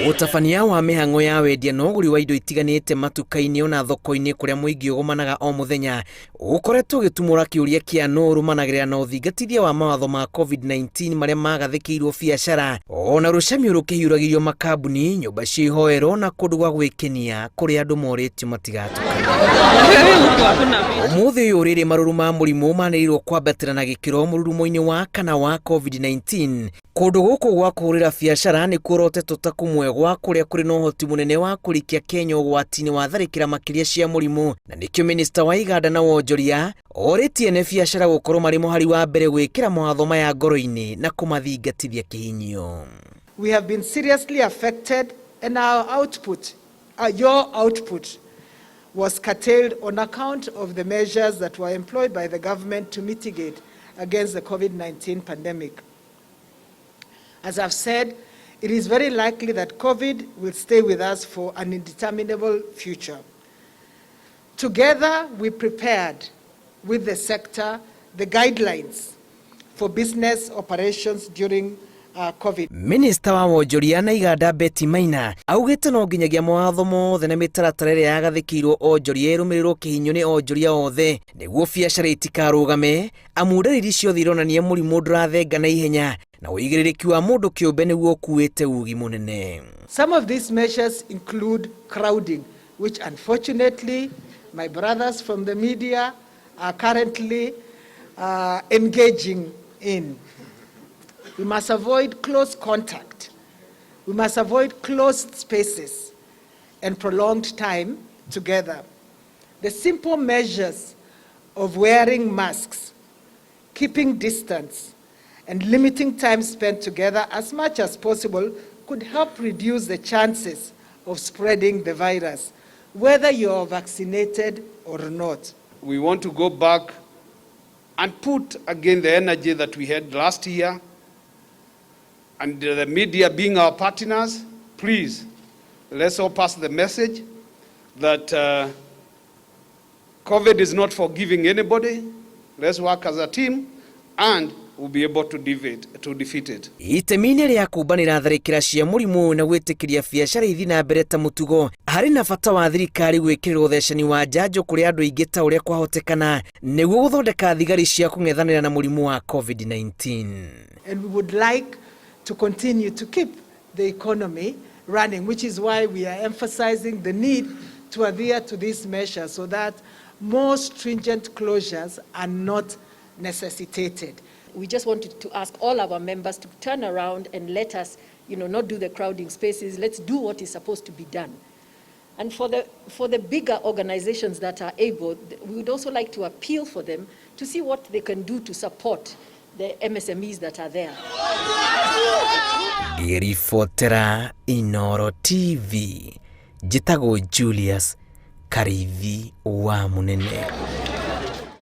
Ũtabania wa mĩhang'o ya wendia na ũgũri wa indo itiganĩte matuka-inĩ ona thoko-inĩ kũrĩa mũingĩ ũgomanaga o mũthenya ũkoretwo ũgĩtumũra kĩũria kĩa nũ ũrũmanagĩrĩra na ũthingatithia wa mawatho ma COVID-19 marĩa magathĩkĩirwo biacara ona rũcamio rũkĩhiũragĩrio makambuni, nyũmba cia ihoero na kũndũ gwa gwĩkenia kũrĩa andũ morĩtio matigatũkane. Ũmũthĩ ũyũ rĩrĩ marũrũ ma mũrimũ manĩrĩirwo kwambatĩra na gĩkĩro mũrurumo-inĩ wa kana wa COVID-19. Kũndũ gũkũ gwa kũhũrĩra biacara nĩ kuorotetwo ta kũmwe gwa kũrĩa kũrĩ na ũhoti mũnene wa kũrikia Kenya ũgwati-inĩ wa tharĩkĩra makĩria cia mũrimũ, na nĩkĩo minista wa iganda na wonjoria orĩtie ene biacara gũkorwo marĩ mũhari wa mbere gwĩkĩra mawatho maya ngoro-inĩ na kũmathingatithia kĩhinyio. We have been seriously affected and our output, your output was curtailed on account of the measures that were employed by the government to mitigate against the COVID-19 pandemic. As I've said, it is very likely that COVID will stay with us for an indeterminable future. Together, we prepared with the sector the guidelines for business operations during COVID. Minista wa wonjoria na iganda Betty Maina augĩte no nginyagia mawatho mothe na mĩtaratara ĩrĩa yagathĩkĩirwo onjoria ĩrũmĩrĩrwo kĩhinyio nĩ onjoria othe nĩguo biacara itikarũgame, amu ndariri ciothe ironania mũrimũ ndũrathenga na ihenya na ũigĩrĩrĩki wa mũndũ kĩũmbe nĩguo ũkuĩte ugi mũnene. Some of these measures include crowding, which unfortunately my brothers from the media are currently engaging in. We must avoid close contact. We must avoid closed spaces and prolonged time together. The simple measures of wearing masks, keeping distance, and limiting time spent together as much as possible could help reduce the chances of spreading the virus, whether you're vaccinated or not. We want to go back and put again the energy that we had last year, and the media being our partners, please, let's all pass the message that COVID is not forgiving anybody. Let's work as a team and we'll be able to defeat it. Itemi-inĩ rĩa kumbanĩra tharĩkĩra cia mũrimũ ũyũ na gwĩtĩkĩria biacara ithi na mbere ta mũtugo, harĩ na bata wa thirikari gwĩkĩrĩra ũthecani wa njanjo kũrĩ andũ aingĩ ta ũrĩa kwahotekana nĩguo gũthondeka thigari cia kũng'ethanĩra na mũrimũ wa COVID-19. And we would like to continue to keep the economy running, which is why we are emphasizing the need to adhere to these measures so that more stringent closures are not necessitated. We just wanted to ask all our members to turn around and let us not do the crowding spaces. Let's do what is supposed to be done. And for the bigger organizations that are able, we would also like to appeal for them to see what they can do to support the MSMEs that are there. Ngĩribotera Inoro TV, njĩtagwo Julius Karithi wa Mũnene.